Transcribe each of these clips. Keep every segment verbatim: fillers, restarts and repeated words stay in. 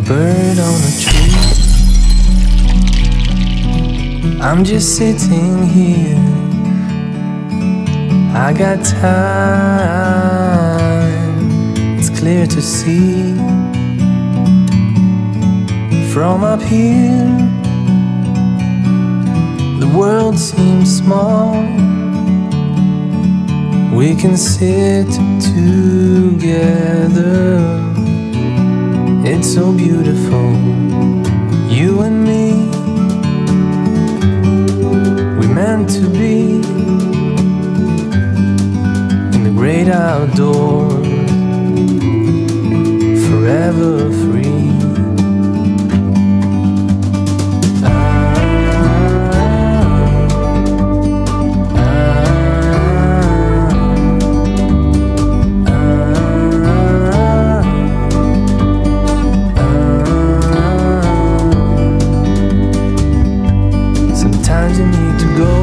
Bird on a tree. I'm just sitting here. I got time. It's clear to see from up here. The world seems small. We can sit together. It's so beautiful, you and me. We meant to be in the great outdoors, forever free. Ah, ah, ah, ah. Sometimes you need to go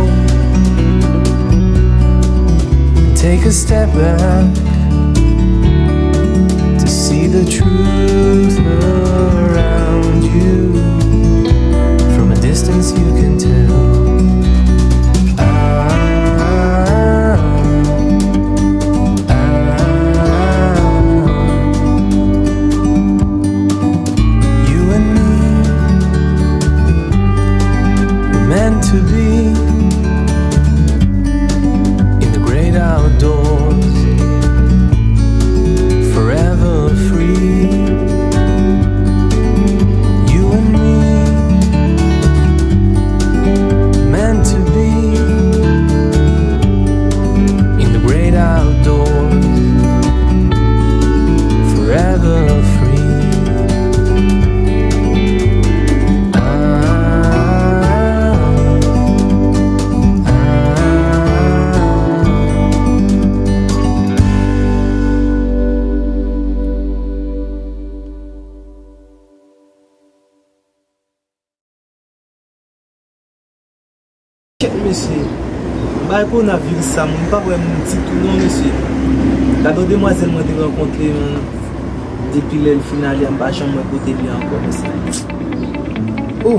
and take a step back to see the truth around you. From a distance, you can tell. Ah, ah, ah. You and me were meant to be in the great outdoors, forever free. You and me meant to be in the great outdoors, forever free. Ah, ah, ah. Kèt mesye, bay kowonaviris sa, mwen pa wè moun ditou non mesye. Gade yon demwazèl mwen te rankontre, man, depi lè l fin ale a, m pa janm wè kote l ye ankò mesye. Oh!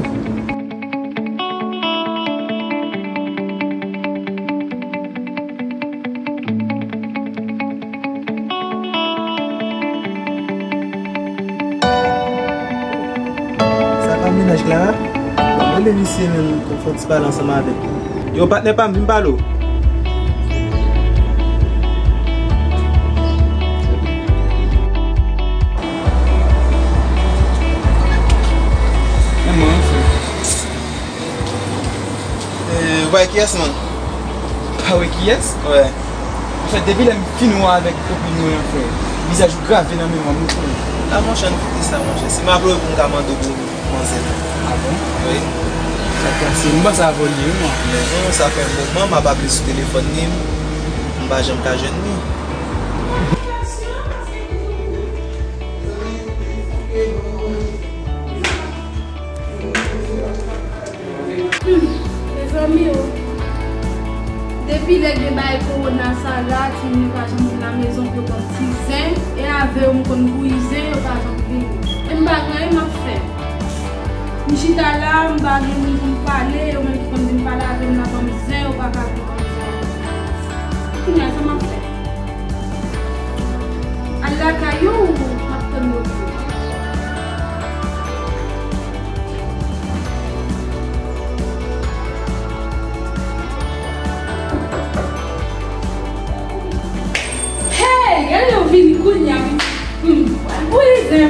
Sa pa mennaj Clara? Bon, rele misye menm, fò n ti pale ansanm avè l. Yo, patnè pa m, vin pale w. Mwen, mwen, frè. Eh, ou pa wè kiyès, man? Pa wè kiyès? Wè. Anfèt, depi lè m fin wè w avèk kopin mwen an, frè, vizaj ou grave nan memwa m, wi, frè. A, monchè, n kite sa, monchè. Se m aple w pou m ka mande w pou manzè. A bon? Wi. Sa k pase? M panse avè w li ye, wi, mwen. Men non, sa fè yon moman m ap aple sou telefòn li, m pa janm ka jwenn li. Hmm, mezanmi o. Depi lè gen bagay kowona sa la, timoun yo pa janm vin lamezon pou yo pran ti zen, e avè yo m konn bouyi zen, yo pa janm vini. E m pa gen anyen m ap fè. M chita la, m pa gen moun pou m pale, yo menm ki konn vin pale avè m la ban m zen, yo pa ka vin ban m zen. Kounye a, sa m ap fè? Al lakay yo ou m ap tann yo vini? Hey, gade yo vini kounye a, wi. Hmm, bouyi zen.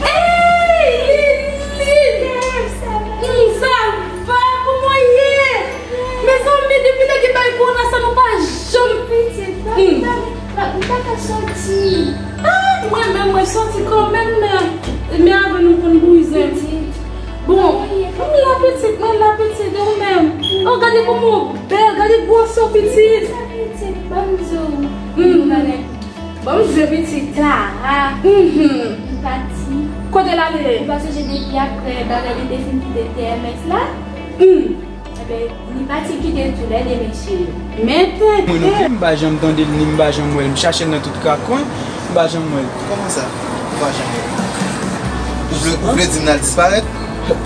Hey, Lili! Hmm, sa va, kòman w ye? Mezanmi, depi lè gen bagay kowona sa, nou pa janm... Pitit, m pa ka soti. Ah, mwen menm, mwen soti kanmenm, men, men avè nou konn bouyi zen. Bon, mwen la pitit, mwen la pitit, e ou menm? Oh, gade kòman w bèl, gade gwosè w pitit. Pitit, ban m di w. Hmm. Ban m di w pitit la. Mhm. Li pati. Kote l ale? Ou pa sonje depi apre bagay li te fin kite T M S la? Hmm. Enben, li pati kite l toulède mesye yo. Men tenten. Mwen non pli, m pa janm tande l, ni m pa janm wè l. M chache l nan tout rakwen, m pa janm wè l. Kòman sa? pa janm wè. Ou vle, ou vle di m l al disparèt?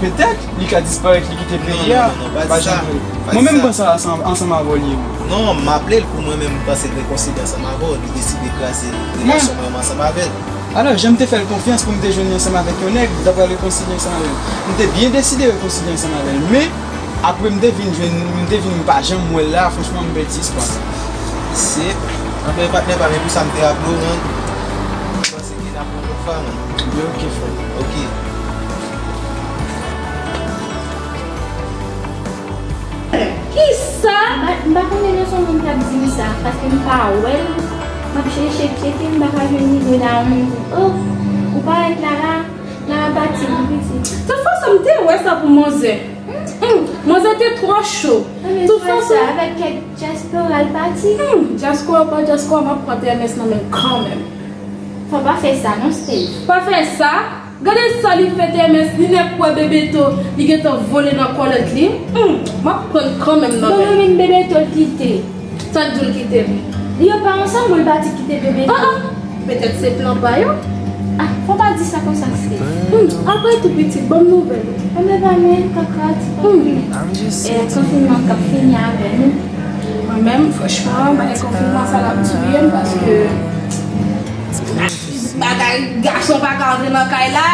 Petèt, li ka disparèt, li kite peyi a. Non, non, non, non, pa di sa. Pa janm wè. Pa di sa. Mwen menm m panse ansanm, ansanm avè w li ye. Non, m aple l pou mwen menm, m panse l rekonsilye ansanm avè w, li deside kraze relasyon mwen ansanm avè l. Alò, jan m te fè l konfyans pou m te jwenn li ansanm avèk yon nèg, li ta pral rekonsilye ansanm avè l. M te byen deside rekonsilye ansanm avè l, men apre m te vin jwenn, m te vin m pa janm wè l la, franchman, m pèdi espwa. Se, anfen, patnè pa, men pou sa m te raple w, non. M panse ke n ap wè yon lòt fwa, man. Yo, ok, frè. Ok. Kisa? M pa, m pa konnen non se yon moun k ap di m sa, paske m pa wè l. M ap chèche, tcheke, m pa ka jwenn li. Mwen ta renmen di, oh, ou parèt la, la, la pati, li piti. Tout fason, m te wè sa pou manzè. Hmm, manzè te twò cho. Tout fason. Avèk kèk dyaspora l pati. Hmm, dyaspora pa dyaspora, m ap pran T M S nan men l kanmenm. Fò pa fè sa non, Steve. Pa fè sa? Gade sa li fè T M S, li nèk wè Bebeto, li gentan vole nan kòlèt li. Hmm, m ap pran l kanmenm nan men l. Bon, men Bebeto l kite. Sa k di w l kite l? Yo pa ansanm pou l pati kite Bebeto. Ah, ah. Petèt se plan pa yo. Ah, fò pa di sa konsa, Steve. Hmm, apre tou pitit, ban m nouvèl ou. Anben pa mwen, kaka, ti pa mwen. E konfinman k ap fini avè nou. Mwen menm, franchman, bagay konfinman sa l ap tiye m paske bagay gason pa ka antre nan kay la.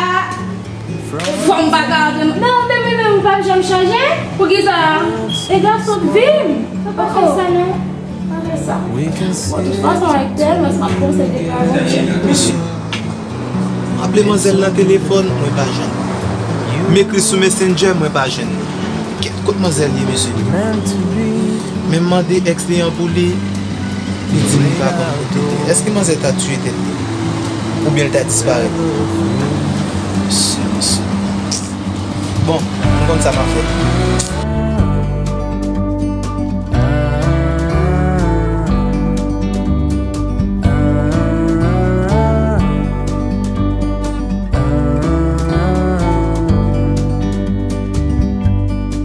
Fanm pa ka antre nan... Men ou menm, ou menm, ou p ap janm chanje? Poukisa? E gason k viv. Fò pa fè sa non. Pa fè sa. Bon, tout fason, avèk T M S, m ap konsède travay. Mesye, m aple manzèl nan telefòn, mwen pa jwenn li. M ekri sou Messenger, mwen pa jwenn li. Kèt, kot manzèl ye, mesye? Men m mande èks li an pou li, li di m li pa konn kote l ye. Èske manzè ta tiye tèt li? Oubyen l ta disparèt? Mesye, mesye. Bon, m konn sa m ap fè.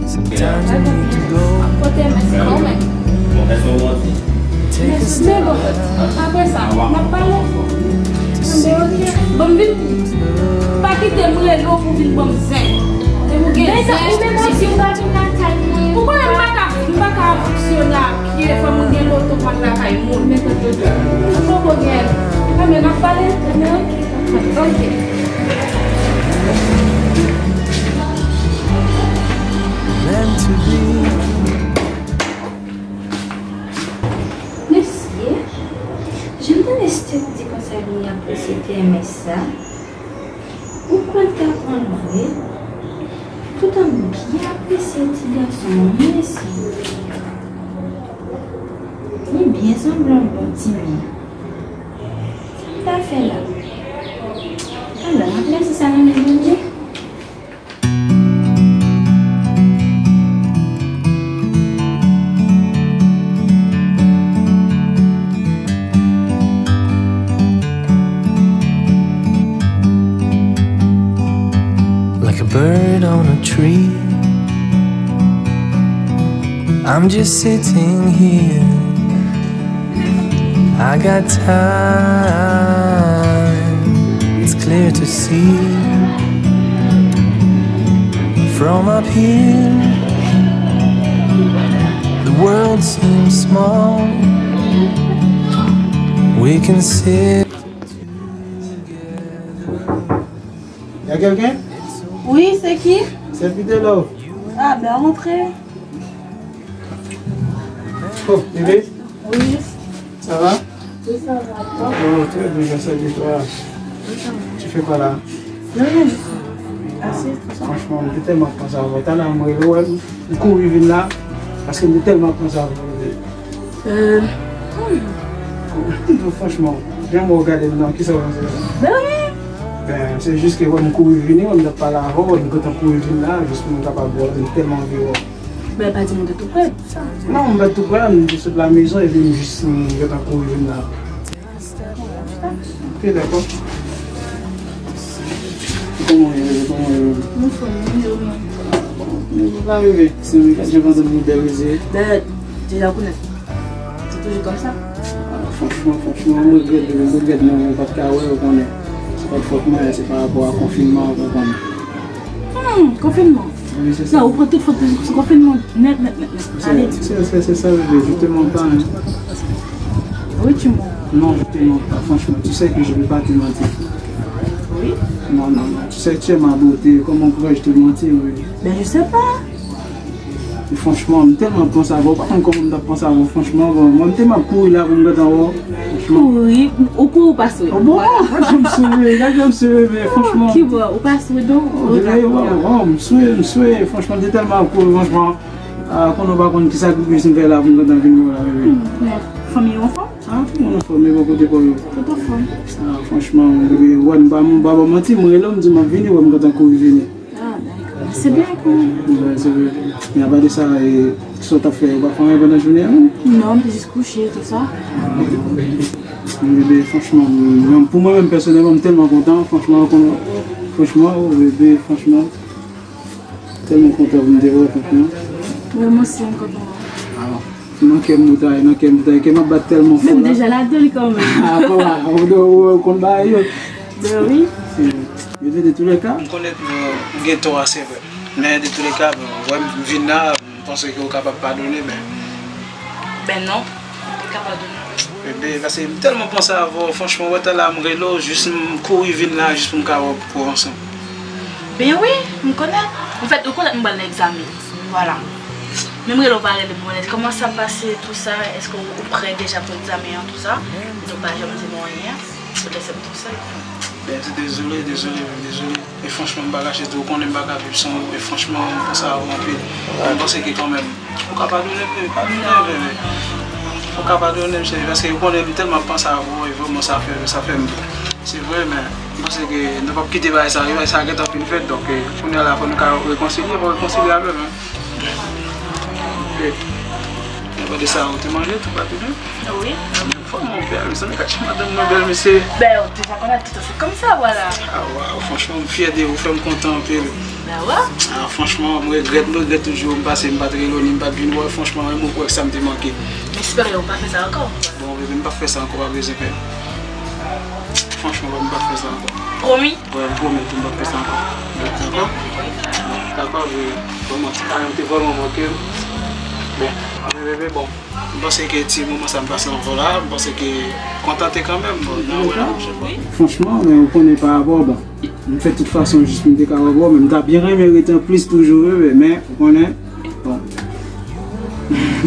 Sometimes I need to go. Kote men se kòman? Take a step. Men bon, apre sa, n ap pale. Anben, oke. Bon, m vin. Pa kite m rele w pou vin ban m zen. Depi w gen zen. Ou menm osi, ou pa vin lakay mwen. Ou konnen m pa ka, m pa ka fonksyone a pye, fò m gen loto pou al lakay moun. Men kote loto? M poko gen. Anben, n ap pale. Anben, oke. Ok. Mesye, jan m tande Steve di konsa li apresye T M S sa, ou kwè l t ap pran l vre? Poutan m byen apresye ti gason an, wi, mesye. Li byen sanble yon bon timoun. Sa m ta fè la? Alò, m ap lese sa nan men Bondye. Like a bird on a tree. I'm just sitting here. I got time, it's clear to see. From up here, the world seems small. We can sit together. Y a quelqu'un? Wi, se ki? Se Peter Love. Ah, ben, rantre. Oh, bébé. Wi. Ça va? Wi, sa va. Oh, très bien, grâce à Dieu, toi. Wi, sa va. Tu fais quoi là? Nan, nan. Asiz, tout sa. Franchman, m te tèlman panse avè w. Talè m rele w, m kouri vin la, paske m te tèlman panse avè w. Euh, hmm. Non, franchman, jan m wè w gade m nan, kisa w panse la? Ben wi. Ben, se jis ke wè m kouri vini, wè m t ap pale avè w, wè m gentan kouri vin la, jis pou m kapab wè w, m tèlman anvi wè w. Ben, pa di m te tou prè, sa. Non, m pa t tou prè, m te sot la mezon, epi m jis, m gentan kouri vin la. Ok, dakò. Kòman w ye, kòman w ye? Mwen fò, mwen ye, mwen. Mwen pa rive. Se mwen ki ap jan pandan m bèl rize. Dayè, deja konnen. Se toujou kòmsa. Ah, franchman, franchman, m regrèt, m regrèt, mwen, mwen pa t ka wè, ou konnen. Tout fòt mwen, se pa rapò a konfinman an, ou konprann. Hmm, konfinman. Wi, se sa. Non, ou pran tout fòt sou konfinman nèt, nèt, nèt, nèt. Se, se, se, se sa, bebe, je te mens pas, hein. Oui, tu mens. Non, je te mens pas, franchement, tu sais que je peux pas te mentir. Oui. Non, non, non, tu sais que tu es ma beauté, comment pourrais-je te mentir, bébé? Ben, je sais pas. Franchman, m tèlman panse avè w, ou pa konn kòman m t ap panse avè w, franchman, bon, mwen, m te m ap kouri la pou m gentan wè w, franchman. Kouri, ou kouri ou pa swe. Oh, bon, pa janm swe, pa janm swe, men franchman. Ki bò, ou pa swe, donk, oh, ou ta bebe, kouri. Waw, waw, m swe, m swe, franchman, m te tèlman ap kouri, franchman. Ah, konnen w pa konn ki sakrifis m fè la pou m gentan vin wè w la, bebe. Hmm, men fanmi w anfòm? Ah, tout moun anfòm, men bò kote kò yo. Tout anfòm. Ah, franchman, bebe, wè, m pa, m pa ba w manti, m rele w, m di w m ap vini, wè, m gentan kouri vini. Ah, d'accord. C'est bien quand même. Ouais, c'est vrai. Mais à part de ça, e, sa w t ap fè, ou pa fè anyen pandan jounen an? Non, m te jis kouche, tout sa. Bebe, franchman, mwen, pou mwen menm, pèsonèlman, m tèlman kontan, franchman, franchman, oh, bebe, franchman, tèlman kontan pou m te wè, franchman. Mwen osi, m kontan. Ah. Nan kè m ou ta ye, nan kè m ou ta ye, kè m ap bat tèlman fò la. Men m deja ladan l kanmenm. Ah, bon, ah, ou, ou, ou konn bagay yo. Ben wi. Yo te de tou le ka. M konnen nou gen tò a, se vre. Men de tou le ka, bon, wè m vin la, m panse ke ou kapab padone, men. Ben non, m pa ka padone. Bebe, paske m tèlman panse avè w, franchman, wè talè a m rele w, jis m kouri vin la, jis pou m ka wè w pou ansanm. Ben wi, m konnen. Anfèt, ou konnen m pral nan egzamen. Vwala. Men m rele w pa rele pou konnen kòman sa pase, tou sa, èske ou, ou prè deja pou egzamen an, tou sa? Nou pa janm di m anyen, poutèt se m tousèl. Ben, dezole, dezole, dezole. E franchman, m pa kache di w, ou konnen m pa ka viv san ou, e franchman, m panse avè w anpil. M panse ke kanmenm, ou ka padone m, padone m, bebe. Ou ka padone m, cheri, paske ou konnen m tèlman panse avè w, e vrèman sa fè, sa fè m. Se vre, men m panse ke nou p ap kite bagay sa rive, bagay sa gentan fin fèt, donk, e, kounye a la, fò nou ka rekonsilye, fò rekonsilye avè m, hein. Ok. Mwen pa de sa, ou te manje tou, pa tou, non? Wi. Fò mwen bèl, mezanmi, gad ti madanm mwen bèl, mesye. Ben, ou deja konnen tout se konsa, vwala. Ah, waw, franchman, m fyè de ou, ou fè m kontan anpil. Ben, wè. Ah, franchman, m regrèt, m regrèt toujou, m pase, m pa t rele w, ni m pa t vin wè w, franchman, menm ou kwè ke sa m te manke. M espere ou pa fè sa ankò. Bon, bebe, m p ap fè sa ankò, pa bezwen pè. Franchman, m p ap fè sa ankò. Pwomi? Wè, m pwomèt ou m p ap fè sa ankò. Dakò? Dakò, bebe. Vrèman, ti pa yon te vrèman manke m. Bon, anben, bebe, bon. M panse ke ti moman sa m pase avè w la, m panse ke kontante kanmenm, bon, nan wè la. Franchman, men ou konnen pa rapò, bon, m fè tout fason jis pou m te ka wè w, men m ta byen renmen rete anplis toujou, bebe, men ou konnen, bon.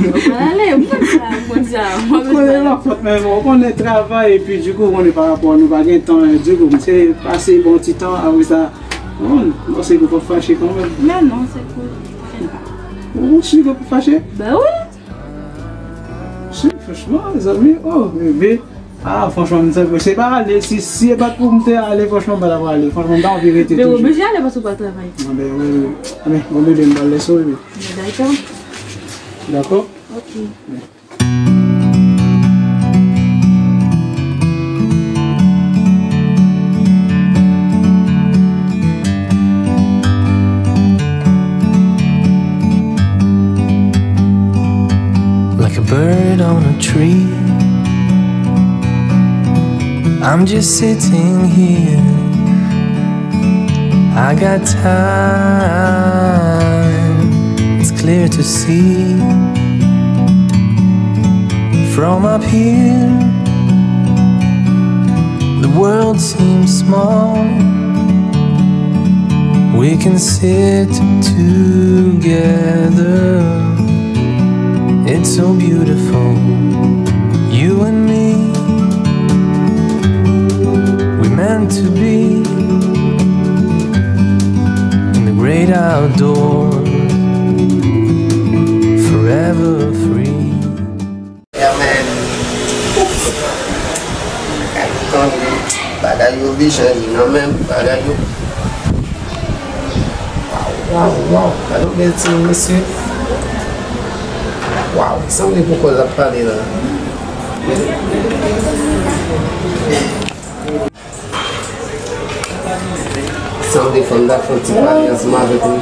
Ou pral ale, ou konn sa, ou konn sa. Ou konnen la fòt, men bon, ou konnen travay, epi dikou, ou konnen pa rapò, nou pa gen tan, dikou, se pase bon ti tan, apre sa, bon, m panse ke w p ap fache kanmenm. Men non, se cool. Ou si ke w p ap fache? Ben wi. Si, franchman, mezanmi, oh, bebe. Ah, franchman, m santi, se pa ale, si, si se pa t pou m te ale, franchman, m pa t ap ale. Franchman, m ta anvi rete toujou. Men ou oblije ale paske ou pral travay. Ah, ben, wi, wi. Ah, ben, bon, bebe, m pral lese w, bebe. Ben, dakò. Dakò? Ok. Like a bird on a tree, I'm just sitting here. I got time, it's clear to see. From up here, the world seems small. We can sit together. It's so beautiful, you and me. We meant to be in the great outdoors, forever free. Yeah, man. Bagay yo vle chanje, non, men bagay yo. Waw, waw, waw. Gade yon bèl timoun, mesye. Waw, sanble poko l ap pale la. Sanble fò m ta fè yon ti pale ansanm avèk ou.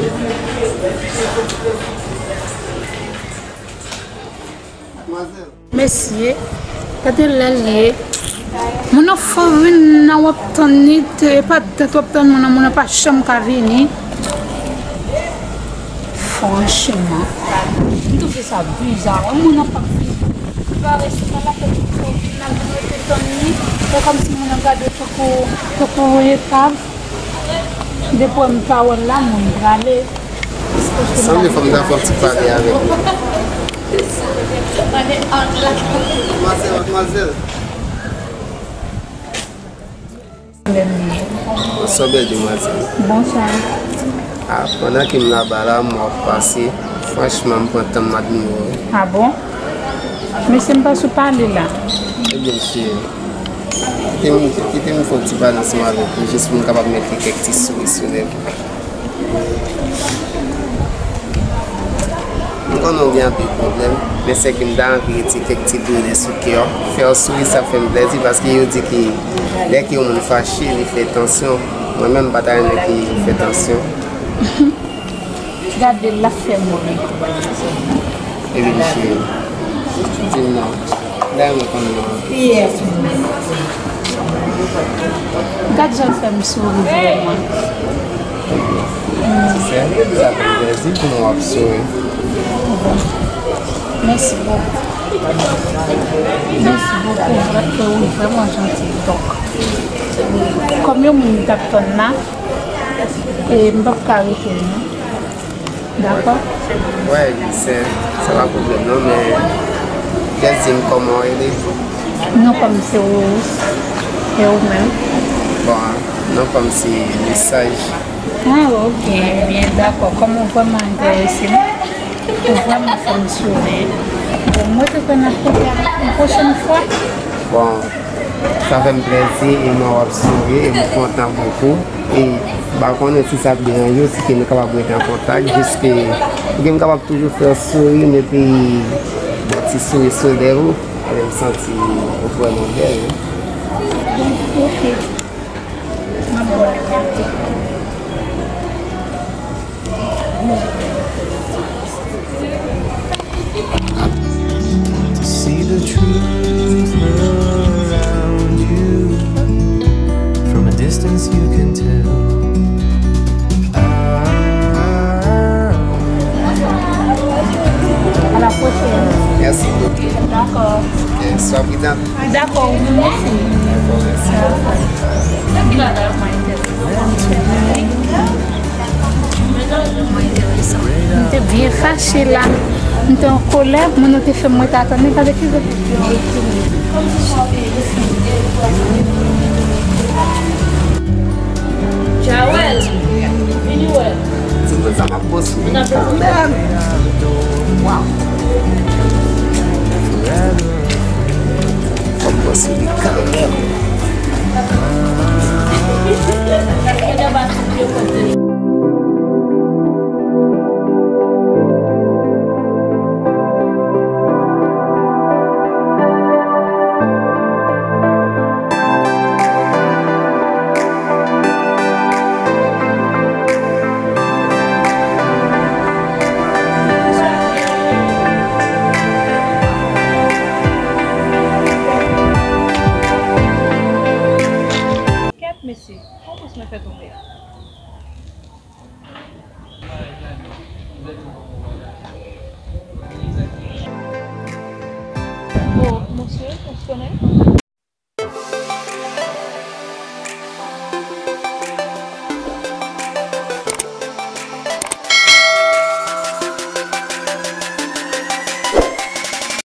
Madmwazèl. Mesye, gade lè l ye. Moun nan forin nan w ap tann li, te, e pa dat w ap tann moun nan, moun nan pa janm ka vini. Franchman, m twouve sa biza, wi, moun nan p ap vini. Li pa rete nan lakay tout forin nan, vin rete tann li. Se kòmsi moun nan gade w tankou, tankou yon etab. Depi w wè m pa wè l la, moun prale. Sanble fò m ta fè yon ti pale avèk ou. Madmwazèl, madmwazèl. Bonswa, bèl demwazèl. Bonswa. Ah, pandan ke m laba la, m wè w ap pase. Franchman, m pran tan m admire w. Ah bon? Mesye, m pa sou pale la. Ebyen, cheri, kite m, kite m fè yon ti pale ansanm avèk ou, jis pou m kapab mete kèk ti souri sou lèv ou. M konnen w gen anpil pwoblèm, men sèke m ta anvi retire kèk ti doulè sou kè w. Fè w souri, sa fè m plèzi, paske yo di ke lè ke yon moun fache, li fè tansyon. Mwen menm, m pa ta renmen ke li fè tansyon. Gade l, l ap fè m ri. Ebyen, cheri, di m non. Dayè mwen konn non. Gad jan l fè m souri vrèman. Ti sè, sa fè m plèzi pou mwen w ap souri. Mèsi bokou. Mèsi bokou, vrè, ou vrèman janti. Donk, kòm yon moun m t ap tann la, e m p ap ka rete non. Dakò. Wè, se, se pa pwoblèm non, men just di m kòman w rele? Non pa m se Rose. E ou menm? Bon, non pa m se Lesage. Ah, ok, byen, dakò. Kòm ou vrèman enterese m, ou vrèman fè m souri. Bon, mwen te kwè n ap kote yon pwochèn fwa. Bon, sa fè m plèzi e mwen w ap souri e m kontan bokou. E m pa konnen si sa ap deranje w, si ke nou kapab rete an kontak, jis ke pou ke m kapab toujou fè w souri, epi bon ti souri sou lèv ou, e m santi ou vrèman bèl, wi. Ok. M ap ba w li. To see the truth around you. From a distance you can tell. Ah. À la prochaine. Merci beaucoup. D'accord. Ok, sois prudent. Dakò, wi, mèsi. Dakò, mèsi. M te byen fache la. M te an kolè, moun nan te fè m rete atann li, gade ki jan. Jawèl, vini wè. Se pou sa m ap konstwi kanmenm. Waw. Fò m konstwi kanmenm. Kèt mesye, kòman mwen fè tonbe a? Bon, mesye, èske w konnen?